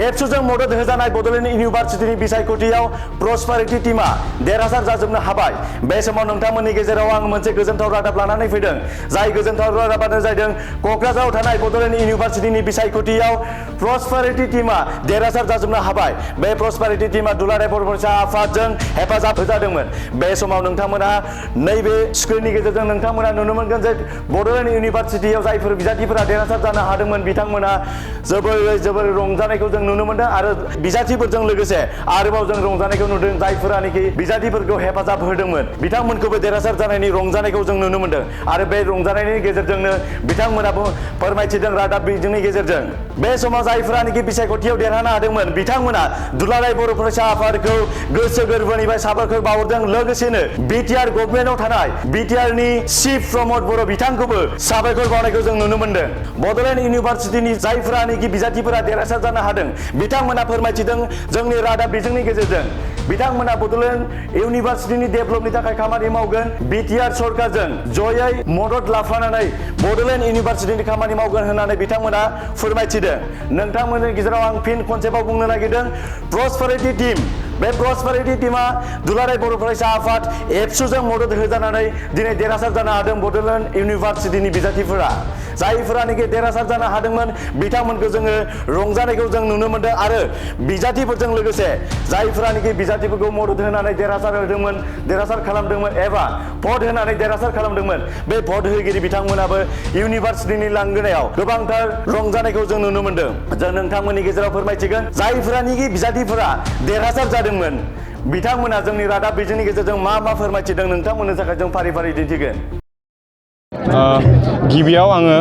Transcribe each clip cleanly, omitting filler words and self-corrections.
एबसुजों मदद होजानाय बड'लेण्ड इउनिभार्सिटिनि बिसायख'थियाव प्रस्पारिटी टीमा देरहासार जाजोबनो हाबाय। बे समाव नोंथांमोननि गेजेराव आं मोनसे गोजोनथाव रादाब लानानै फैदों। जाय गोजोनथाव रादाबानो जादों क'क्राझाराव थानाय बड'लेण्ड इउनिभार्सिटिनि बिसायख'थियाव प्रस्पारिटी टीमा देरहासार जाजोबनो हाबाय। बे प्रस्पारिटी टीमा दुलाराय बर' फरायसा आफादजों हेफाजाब होजादोंमोन। बे समाव नोंथांमोना नैबे स्क्रिननि गेजेरजों नोंथांमोना नुनो मोनगोन जे बड'लेण्ड इउनिभार्सिटियाव जायफोर बिजाथिफोरा देरहासार जानो हादोंमोन बिथांमोना जोबोर रंजानायखौ जों नुनो मोनदों आरो बिजाथिफोरजों लोगोसे आरोबाव जों रंजानायखौ नुदों। जायफोरानोखि बिजाथिफोरखौ हेफाजाब होदोंमोन बिथांमोनखौबो देरहासार जानायनि रंजानायखौ जों नुनो मोनदों आरो बे रंजानायनि गेजेरजोंनो बिथांमोनाबो फोरमायथिदों रादाब बिजोंनि गेजेरजों। बे समाव जायफोरानोखि बिसायख'थियाव देरहानो हादोंमोन बिथांमोना दुलाराय बर' फरायसा आफादखौ गोसो गोरबोनिफ्राय साबायखर बावहरदों। लोगोसेनो बिटिआर गभर्नमेन्टआव थानाय बिटिआरनि चिफ प्रमद बर' बिथांखौबो साबायखर बावनायखौ जों नुनो मोनदों। बड'लेण्ड इउनिभार्सिटिनि जायफोरानोखि बिजाथिफोरा देरहासार जानो हादों बिथांमोना फोरमायथिदों जोंनि रादाब बिजोंनि गेजेरजों। बिथांमोना बड'लेण्ड इउनिभार्सिटिनि डेभेलपनि थाखाय खामानि मावगोन। बिटिआर सरकारजों जयै मदद लाफानानै बड'लेण्ड इउनिभार्सिटिनि खामानि मावगोन होननानै बिथांमोना फोरमायथिदों। नोंथांमोननि गेजेराव आं फिन खनसेबाव बुंनो नागिरदों प्रस्पारिटी टीम। बे प्रस्पारिटी टीमा दुलाराय बर' फरायसा आफाद एबसुजों मदद होजानानै दिनै देरहासार जानो हादों बड'लेण्ड इउनिभार्सिटिनि बिजाथिफोरा। जायफोरानोखि देरहासार जानो हादोंमोन बिथांमोनखौ जोङो रंजानायखौ जों नुनो मोनदों आरो बिजाथिफोरजों लोगोसे जायफोरानोखि बिजाथिफोरखौ मदद होनानै देरहासार खालामदोंमोन एबा भट होनानै देरहासार खालामदोंमोन बे भट होगिरि बिथांमोनाबो इउनिभार्सिटिनि लांगोनायाव गोबांथार रंजानायखौ जों नुनो मोनदों। जों नोंथांमोननि गेजेराव फोरमायथिगोन जायफोरानोखि बिजाथिफोरा देरहासार जादोंमोन बिथांमोना जोंनि रादाब बिजोंनि गेजेरजों मा फोरमायथिदों नोंथांमोननि थाखाय जों फारि फारि दिन्थिगोन। गिबियाव आङो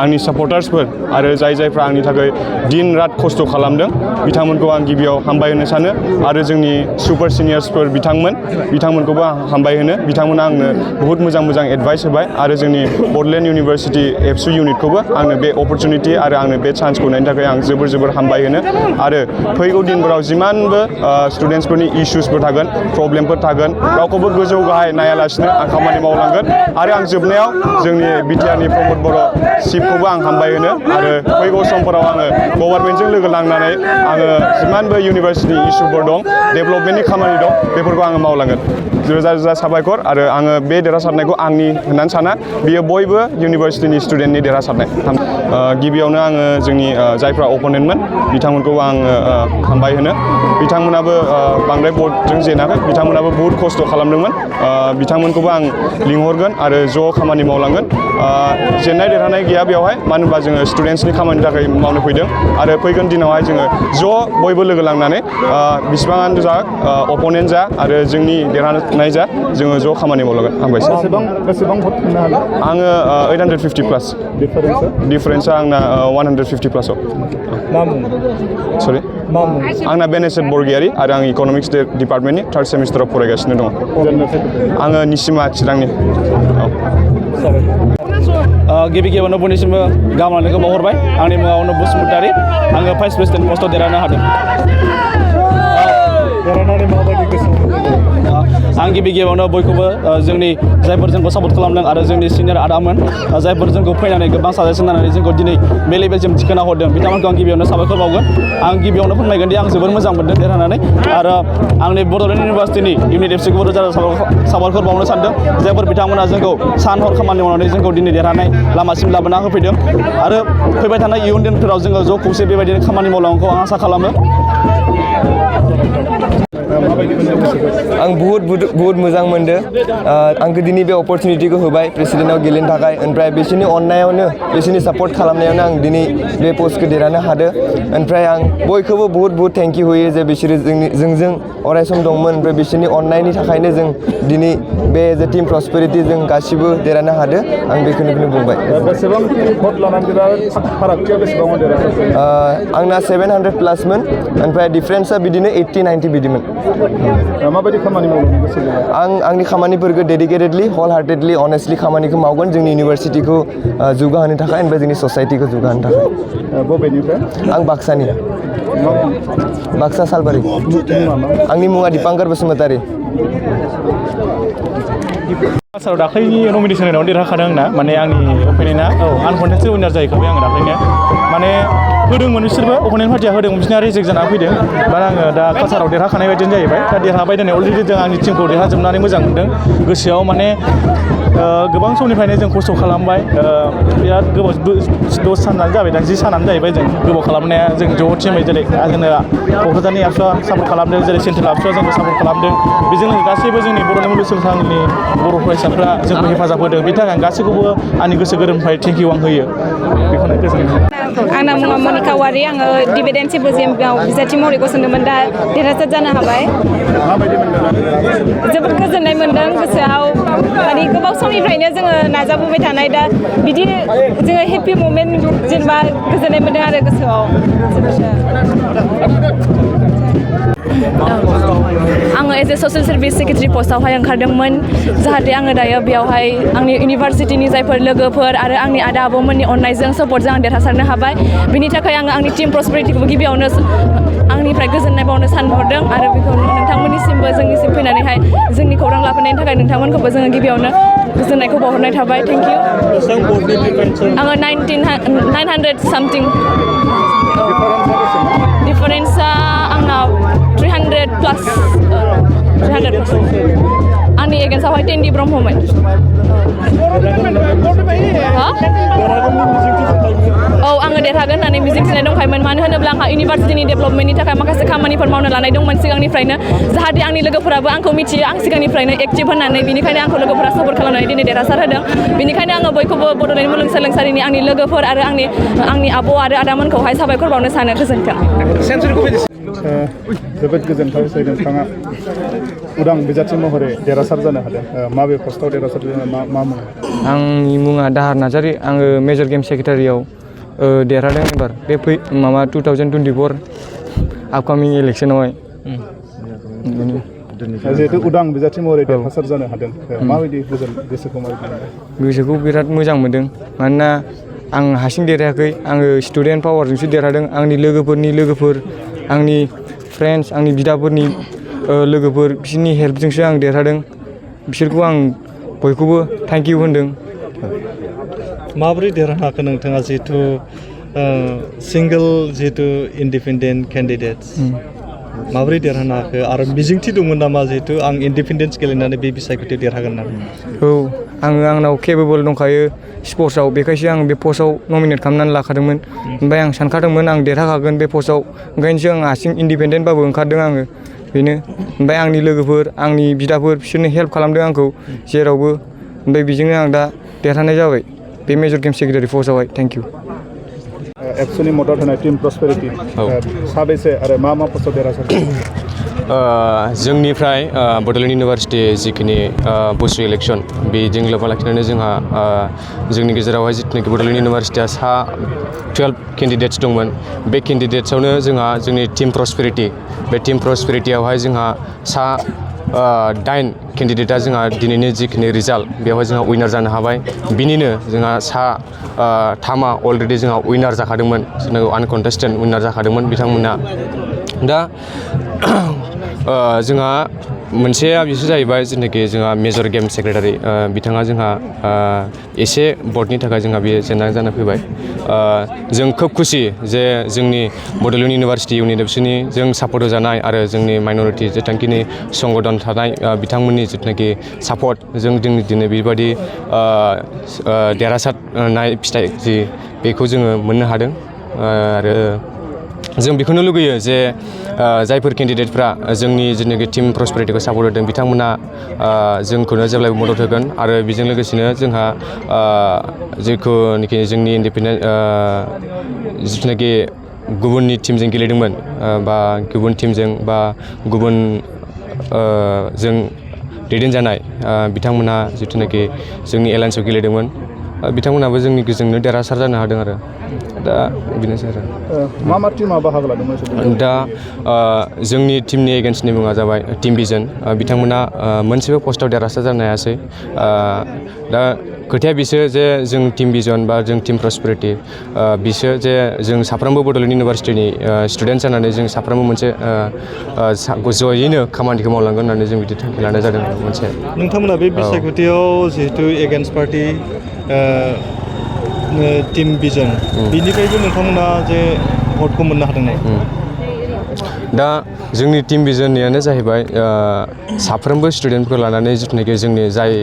आंनि सापर्टार्सफोर आरो जायफ्रा आंनि थाखाय दिन रात खस्थ' खालामदों बिथांमोनखौ आं गिबियाव हामबाय होनो सानो आरो जोंनि सुपार सिनियर्सफोर बिथांमोनखौबो आं हामबाय होनो। बिथांमोना आंनो बहुत मोजां एडभाइस होबाय आरो जोंनि बड'लेण्ड इउनिभार्सिटि एबसु इउनिटखौबो आंनो बे अपरचुनिटि आरो आंनो बे चान्सखौ होनायनि थाखाय आं जोबोर हामबाय होनो। आरो फैगौ दिनफोराव जिमानबो स्टुडेन्टसफोरनि इस्युसफोर थागोन प्रब्लेमफोर थागोन रावखौबो गोजौ गाहाय नायालासिनो आं खामानि मावलांगोन आरो आं जोबनायाव जोंनि बिटिआरनि प्रमद बर' चिफखौबो आं हामबाय होनो आरो फैगौ समफोराव आङो गभर्नमेन्टजों लोगो नांनानै आङो जिमानबो इउनिभार्सिटि इस्युफोर दं डेभेलपमेन्टनि खामानि दं बेफोरखौ आङो मावलांगोन। रोजा साबायखर आरो आङो बे देरहासारनायखौ आंनि होननानै साना बियो बयबो इउनिभार्सिटिनि स्टुडेन्टनि देरहासारनाय। गिबियावनो आङो जोंनि जायफ्रा अपोनेन्टमोन बिथांमोनखौ आङो हामबाय होनो। बिथांमोनाबो बांद्राय भटजों जेनाखै बिथांमोनाबो बहुत खस्थ' खालामदोंमोन। बिथांमोनखौबो आं लिंहरगोन आरो ज' खामानि मावलांगोन। जेननाय देरहानाय गैया बेवहाय मानो होनबा जोङो स्टुडेन्टसनि खामानिनि थाखाय मावनो फैदों आरो फैगोन दिनावहाय जोङो ज' बयबो लोगो लांनानै बिसिबाङानो जा अपोनेन्ट जा आरो जोंनि देरहानाय जा जोङो ज' खामानि मावलांगोन। हामबायसै। बेसेबां भट मोननो हागोन? आङो 850 प्लास। डिफारेन्सा आंना 150 प्लासआव। मा मुं? सरि मा मुं? आंना बेनेसेट बरगयारि आरो आं इक'नमिक्स डिपार्टमेन्टनि 3rd सेमिस्टाराव फरायगासिनो दङ। आङो निसिमा चिरांनि। गिबियावनो बयनिसिमबो गाहाम हामलायनायखौ बावहरबाय। आंनि मुङा अनुप बसुमतारी। आङो भाइस प्रेसिडेन्ट पस्टआव देरहानो हादों। देरहानानै माबायदि गोसो मोनदों? आं गिबियावनो बयखौबो जोंनि जायफोर जोंखौ सापर्ट खालामदों आरो जोंनि सिनियर आदामोन जायफोर जोंखौ फैनानै गोबां साजेसन होनानै जोंखौ दिनै बे लेभेलसिम थिखोना हरदों बिथांमोनखौ आं गिबियावनो साबायखर बावगोन। आं गिबियावनो फोरमायगोन दि आं जोबोर मोजां मोनदों देरहानानै आरो आंनि बड'लेण्ड इउनिभार्सिटिनि इउनिट एबसुखौबो रोजा साबायखर बावनो सानदों जायफोर बिथांमोना जोंखौ सान हर खामानि मावनानै जोंखौ दिनै देरहानाय लामासिम लाबोना होफैदों आरो फैबाय थानाय इयुन दिनफोराव जोङो ज' खौसे बेबायदिनो खामानि मावलांनायखौ आं आसा खालामो। आं बुहुत मोजां मोनदों। आंखौ दिनै बे अपरचुनिटिखौ होबाय प्रेसिडेन्टआव गेलेनो थाखाय ओमफ्राय बिसोरनि अननायावनो बिसोरनि सापर्ट खालामनायावनो आं दिनै बे पस्टखौ देरहानो हादों। ओमफ्राय आं बयखौबो बुहुत थेंक इउ होयो जे बिसोरो जोंजों अरायसम दंमोन ओमफ्राय बिसोरनि अननायनि थाखायनो जों दिनै बे जे टिम प्रस्पेरिटि जों गासिबो देरहानो हादों। आं बेखौनो बुंबाय। बेसेबां भट लानानै फारागथिया बेसेबां देरहासार? आंना 700 प्लासमोन ओमफ्राय डिफारेन्सा बिदिनो 80-90 बिदिमोन। माबायदि खामानि मावनो गोसो जायो? आं आंनि खामानिफोरखौ डेडिकेटेडलि हल हार्टेडलि अनेस्टलि खामानिखौ मावगोन जोंनि इउनिभार्सिटिखौ जौगाहोनो थाखाय ओमफ्राय जोंनि ससाइटिखौ जौगाहोनो थाखाय। बबेनिफ्राय? आं बाक्सानि। बाक्सा सालबारि। आंनि मुङा दिपांकर बसुमतारी। क्लासाव दाख्लैनि नमिनेसन होनायाव देरहाखादों आंना माने आंनि अपिनियना आनकन्टेस्टेड उइनार जाहैखाबाय आङो दाख्लैनिया माने होदोंमोन बिसोरबो अपोनेन्ट पार्टिया होदोंमोन बिसोरना रिजेक्ट जाना फैदों बाट आङो दा कालसाराव देरहाखानाय बायदिनो जाहैबाय दा देरहाबाय दिनै अलरेडि जों आंनि टिमखौ देरहाजोबनानै मोजां मोनदों गोसोआव माने गोबां समनिफ्रायनो जों खस्थ' खालामबाय बिराद गोबाव 10 सानानो जाबाय दा 10 सानानो जाहैबाय जों गोबाव खालामनाया जों ज' टिमै जेरै जोंनो क'क्राझारनि आबसुआ सापर्ट खालामदों जेरै सेन्ट्रेल आबसुआ जोंखौ सापर्ट खालामदों बेजों गासैबो जोंनि बड'लेण्ड मुलुगसोलोंसालिनि बर' फरायसाफ्रा जोंखौ हेफाजाब होदों बेनि थाखाय आं गासैखौबो आंनि गोसो गोरबोनिफ्राय थेंक इउ आं होयो बेखौनो गोजोननाय आंना मुङा मनिका वारि आङो डिभिडेन्ड सिम्प'जियामाव बिजाथि महरै गसंदोंमोन दा देरहासार जानो हाबाय जोबोद गोजोननाय मोन्दों गोसोआव माने गोबाव समनिफ्रायनो जोङो नाजाबोबाय थानाय दा बिदि जोङो हेपि ममेन्ट जेनेबा गोजोननाय मोन्दों आरो गोसोआव आङो as a social service secretary पस्टआवहाय ओंखारदोंमोन जाहाथे आङो दायो बेयावहाय आंनि इउनिभारसिटिनि जायफोर लोगोफोर आरो आंनि आदा आब'मोननि अननायजों सापर्टजों आं देरहासारनो हाबाय बिनि थाखाय आङो आंनि टिम प्रस्पेरिटिखौबो गिबियावनो आंनिफ्राय गोजोननाय बावनो सानहरदों आरो बेखौ नोंथांमोननिसिमबो जोंनिसिम फैनानैहाय जोंनि खौरां लाबोनायनि थाखाय नोंथांमोनखौबो जोङो गिबियावनो गोजोननायखौ बावहरनाय थाबाय थेंक इउ आङो 900 सामथिं डिफारेन्सआ आंनाव 300 प्लास आंनि एगेन्स्टआवहाय टेन्डि ब्रह्ममोन औ आङो देरहागोन होननानै मिजिंथिनाय दंखायोमोन मानो होनोब्ला आंहा इउनिभारसिटिनि डेभेलपमेन्टनि थाखाय माखासे खामानिफोर मावनो लानाय दंमोन सिगांनिफ्रायनो जाहाथे आंनि लोगोफोराबो आंखौ मिथियो आं सिगांनिफ्रायनो एक्टिभ होननानै बेनिखायनो आंखौ लोगोफोरा सापर्ट खालामनानै दिनै देरहासार होदों बेनिखायनो आङो बयखौबो बड'लेण्ड मुलुगसोलोंसालिनि आंनि लोगोफोर आरो आंनि आब' आरो आदामोनखौहाय साबायखर बावनो सानो गोजोन्थों जोबोद गोजोनथाव नोंथाङा उदां बिजाथि महरै देरहासार जानो हादों माबे पस्टआव देरहासार जानो मा मुं आंनि मुङा दाहार नार्जारि आङो मेजर गेम सेक्रेटारियाव देरहादों एबार बे 2024 आपकामिं इलेक्सनावहाय जिहेतु उदां बिजाथि महरै देरहासार जानो हादों माबायदि गोसोखौ गोसोखौ बिराद मोजां मोनदों मानोना आं हारसिं देरहायाखै आङो स्टुडेन्ट पावारजोंसो देरहादों आंनि लोगोफोरनि लोगोफोर आंनि फ्रेन्ड्स आंनि बिदाफोरनि लोगोफोर बिसोरनि हेल्पजोंसो आं देरहादों बिसोरखौ आं बयखौबो थेंक इउ होनदों माबोरै देरहानो हाखो नोंथाङा जिहेतु सिंगोल जिहेतु इन्डिपेन्डेन्ट केन्डिडेट्स माबोरै देरहानो हाखो आरो मिजिंथि दंमोन नामा जिहेतु आं इन्डिपेन्डेन्स गेलेनानै बे बिसायख'थियाव देरहागोन होननानै औ आंनाव केपेबल दंखायो स्पर्ट्सआव बेखायसो आं बे पस्टआव नमिनेट खालामनानै लाखादोंमोन ओमफ्राय आं सानखादोंमोन आं देरहाखागोन बे पस्टआव ओंखायनोसो आं हारसिं इन्डिपेन्डेन्टबाबो ओंखारदों आङो बेनो ओमफ्राय आंनि लोगोफोर आंनि बिदाफोर बिसोरनो हेल्प खालामदों आंखौ जेरावबो ओमफ्राय बेजोंनो आं दा देरहानाय जाबाय बे मेजर गेम सेक्रेटारि पस्टआवहाय थेंक इउ एबसुनि मदद होनाय टिम प्रस्पेरिटि साबेसे आरो मा पस्टआव देरहासार जोंनिफ्राय बड'लेण्ड इउनिभारसिटि जिखिनि बुसु इलेक्सन बेजों लोब्बा लाखिनानै जोंहा जोंनि गेजेरावहाय जिथुनाखि बड'लेण्ड इउनिभारसिटिया 12 केन्डिडेट्स दंमोन बे केन्डिडेट्सआवनो जोंहा जोंनि टिम प्रस्पेरिटि बे टिम प्रस्पेरिटियावहाय जोंहा 8 केन्डिडेटआ जोंहा दिनैनि जिखिनि रिजाल्ट बेवहाय जोंहा उइनार जानो हाबाय बिनिनो जोंहा 3 अलरेडि जोंहा उइनार जाखादोंमोन आनकन्टेस्टेड उइनार जाखादोंमोन बिथांमोना दा जोंहा मोनसेया बिसो जाहैबाय जेनाखि जोंहा मेजर गेम सेक्रेटारि बिथाङा जोंहा एसे बर्डनि थाखाय जोंहा बेयो जेंना जाना फैबाय जों खोब खुसि जे जोंनि बड'लेण्ड इउनिभारसिटि इउनिभारसिटिनि जों सापर्ट होजानाय आरो जोंनि माइन'रिटि जेथांखिनि संगठन थानाय बिथांमोननि जिथुनाखि सापर्ट जों दिनै बेबायदि देरहासारनाय फिथाइ जि बेखौ जोङो मोननो हादों आरो जों बेखौनो लुगैयो जे जायफोर केन्डिडेटफ्रा जोंनि जेनाखि टिम प्रस्पेरिटिखौ सापर्ट होदों बिथांमोना जोंखौनो जेब्लायबो मदद होगोन आरो बेजों लोगोसेनो जोंहा जेखौनोखि जोंनि इन्डिपेन्डेन्ट जिथुनाखि गुबुननि टिमजों गेलेदोंमोन बा गुबुन टिमजों बा गुबुन जों दैदेनजानाय बिथांमोनहा जिथुनाखि जोंनि एलायन्सआव गेलेदोंमोन बिथांमोनाबो जोंनि गेजेरजोंनो देरहासार जानो हादों आरो दा बेनोसै आरो मा टिमा बाहागो लादोंमोन दा जोंनि टिमनि एगेन्स्टनि मुङा जाबाय टिम भिजन बिथांमोना मोनसेबो पस्टआव देरहासार जानो हायासै दा खोथाया बिसो जे जों टिम भिजन बा जों टिम प्रस्पेरिटि बिसो जे जों साफ्रोमबो बड'लेण्ड इउनिभारसिटिनि स्टुडेन्ट जानानै जों साफ्रोमबो मोनसे जयैनो खामानिखौ मावलांगोन होननानै जों बिदि थांखि लानाय जादों मोनसे नोंथांमोना बे बिसायख'थियाव जिहेतु एगेन्स्ट पार्टि टीम भिजन बिनिफ्रायबो नोंथांमोना जे भटखौ मोननो हादों नामा? दा जोंनि टीम भिजननियानो जाहैबाय साफ्रोमबो स्टुडेन्टफोरखौ लानानै जिथुनाखि जोंनि जाय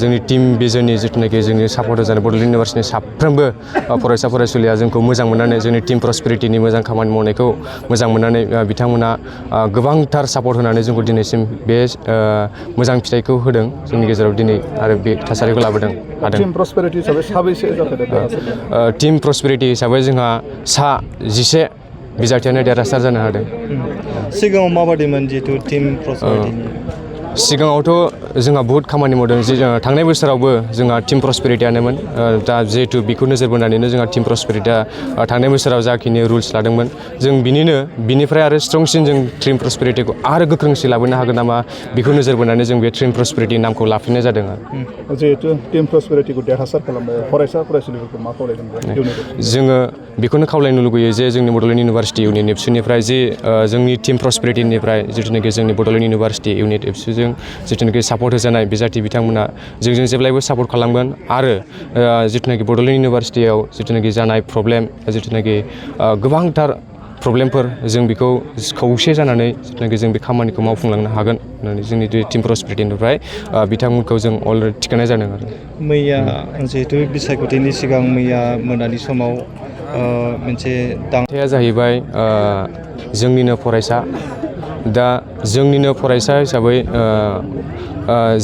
जोंनि टीम भिजननि जिथुनाखि जोंनि सापर्टार जानाय बड'लेण्ड इउनिभार्सिटिनि साफ्रोमबो फरायसा फरायसुलिया जोंखौ मोजां मोननानै जोंनि टीम प्रस्पेरिटिनि मोजां खामानि मावनायखौ मोजां मोननानै बिथांमोना गोबांथार सापर्ट होनानै जोंखौ दिनैसिम बे मोजां फिथाइखौ होदों जोंनि गेजेराव दिनै आरो बे थासारिखौ लाबोदों हादों। टीम प्रस्पेरिटी हिसाबै साबैसे जाफैदों? टीम प्रस्पेरिटी हिसाबै जोंहा 11 बिजाथियानो देरहासार जानो हादों। सिगाङाव माबादिमोन जिहेतु टीम प्रस्पेरिटीनि? सिगाङावथ' जोंहा बहुत खामानि मावदों जे थांनाय बोसोरावबो जोंहा टीम प्रस्पेरिटीयानोमोन दा जिहेतु बेखौ नोजोर बोनानैनो जोंहा टीम प्रस्पेरिटीया थांनाय बोसोराव जाखिनि रुल्स लादोंमोन जों बिनिफ्राय आरो स्ट्रंसिन जों टीम प्रस्पेरिटीखौ आरो गोख्रोंसिन लाबोनो हागोन नामा बेखौ नोजोर बोनानै जों बे टीम प्रस्पेरिटी नामखौ लाफिननाय जादों। जिहेतु टीम प्रस्पेरिटीखौ देरहासार खालामनाय फरायसा फरायसुलिफोरखौ मा खावलायदों? जोङो बेखौनो खावलायनो लुगैयो जे जोंनि बड'लेण्ड इउनिभार्सिटि इउनिट एबसुनिफ्राय जे जोंनि टीम प्रस्पेरिटीनिफ्राय जिथुनाखि जोंनि बड'लेण्ड इउनिभार्सिटि इउनिट एबसुजों जिथुनाखि सापर्ट होजानाय बिजाथि बिथांमोना जोंजों जेब्लायबो सापर्ट खालामगोन आरो जिथुनाखि बड'लेण्ड इउनिभार्सिटियाव जिथुनाखि जानाय प्रब्लेम जिथुनाखि गोबांथार प्रब्लेमफोर जों बेखौ खौसे जानानै जिथुनाखि जों बे खामानिखौ मावफुंलांनो हागोन होननानै जोंनि टीम प्रस्पेरिटीनिफ्राय बिथांमोनखौ जों अलरेडि थिखानाय जादों आरो। मैया जिहेतु बिसायख'थिनि सिगां मैया मोनानि समाव मोनसे दांथाया जाहैबाय जोंनिनो फरायसा दा जोंनिनो फरायसा हिसाबै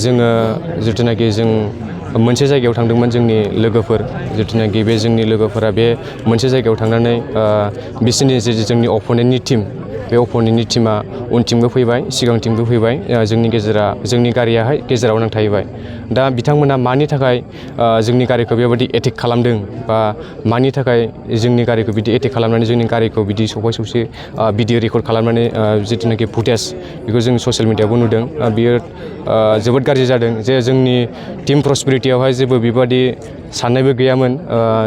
जोङो जिथुनाखि जों मोनसे जायगायाव थांदोंमोन जोंनि लोगोफोर जिथुनाखि बे जोंनि लोगोफोरा बे मोनसे जायगायाव थांनानै बिसोरनि जे जोंनि अपोनेन्टनि टीम बे अपोनेन्टनि टीमा उनथिंबो फैबाय सिगांथिंबो फैबाय जोंनि गारियाहाय गेजेराव नांथाहैबाय। दा बिथांमोना मानि थाखाय जोंनि गारिखौ बेबायदि एटेक खालामदों बा मानि थाखाय जोंनि गारिखौ बिदि एटेक खालामनानै जोंनि गारिखौ बिदि सौसे भिडिअ रेकर्ड खालामनानै जिथुनाखि फुटेज बेखौ जों ससियेल मिडियायावबो नुदों बियो जोबोद गाज्रि जादों जे जोंनि टीम प्रस्पेरिटीयावहाय जेबो बेबादि साननायबो गैयामोन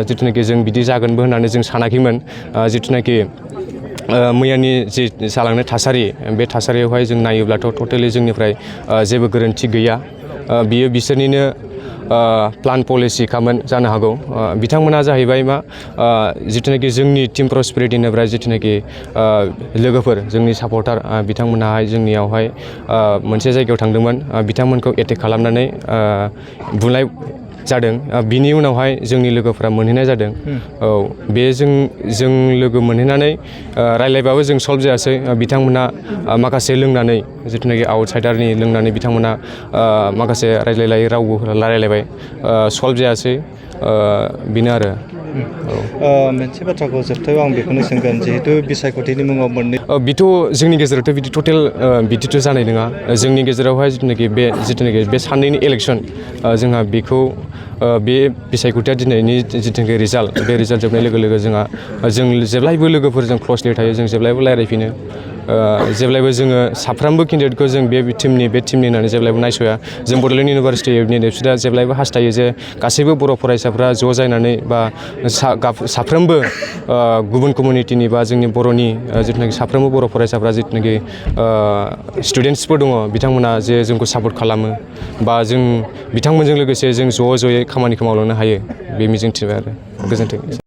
जिथुनाखि जों बिदि जागोनबो होननानै जों सानाखैमोन जिथुनाखि मैयानि जि जालांनाय थासारि बे थासारियावहाय जों नायोब्लाथ' टटेलि जोंनिफ्राय जेबो गोरोन्थि गैया बियो बिसोरनिनो प्लान पलिसिखामोन जानो हागौ। बिथांमोना जाहैबाय मा जिथुनाखि जोंनि टीम प्रस्पेरिटीनिफ्राय जिथुनाखि लोगोफोर जोंनि सापर्टार बिथांमोनाहाय जोंनियावहाय मोनसे जायगायाव थांदोंमोन बिथांमोनखौ एटेक खालामनानै बुलाय जादों बिनि उनावहाय जोंनि लोगोफ्रा मोनहैनाय जादों। औ बे जों लोगो मोनहैनानै रायलायबाबो जों सल्भ जायासै बिथांमोना माखासे लोंनानै जिथुनाखि आउटसाइडारनि लोंनानै बिथांमोना माखासे रायलायलायै रावबो रायलायबाय सल्भ जायासै बेनो आरो। मोनसे बाथ्राखौ जोबथायाव आं बेखौनो सोंगोन जिहेतु बिसायख'थिनि मुङाव मोननै बिथ' जोंनि गेजेरावथ' बिदि टटेल बिदिथ' जानाय नङा जोंनि गेजेरावहाय जिथुनाखि बे साननैनि इलेक्सन जोंहा बेखौ बे बिसायख'थिया दिनैनि जिथुनाखि रिजाल्ट बे रिजाल्ट जोबनाय लोगो लोगो जों जेब्लायबो लोगोफोरजों क्लसलि थायो जों जेब्लायबो रायलायफिनो जेब्लायबो जोङो साफ्रोमबो केन्डिडेटखौ जों बे टिमनि होननानै जेब्लायबो नायस'या जों बड'लेण्ड इउनिभार्सिटि एबसुदा जेब्लायबो हास्थायो जे गासैबो बर' फरायसाफ्रा ज' जानानै बा साफ्रोमबो गुबुन कमिउनिटिनि बा जोंनि बर'नि जिथुनाखि साफ्रोमबो बर' फरायसाफ्रा जिथुनाखि स्टुडेन्टसफोर दङ बिथांमोना जे जोंखौ सापर्ट खालामो बा जों बिथांमोनजों लोगोसे जों ज'यै खामानिखौ मावलांनो हायो बे मिजिंथिबाय आरो गोजोन्थों।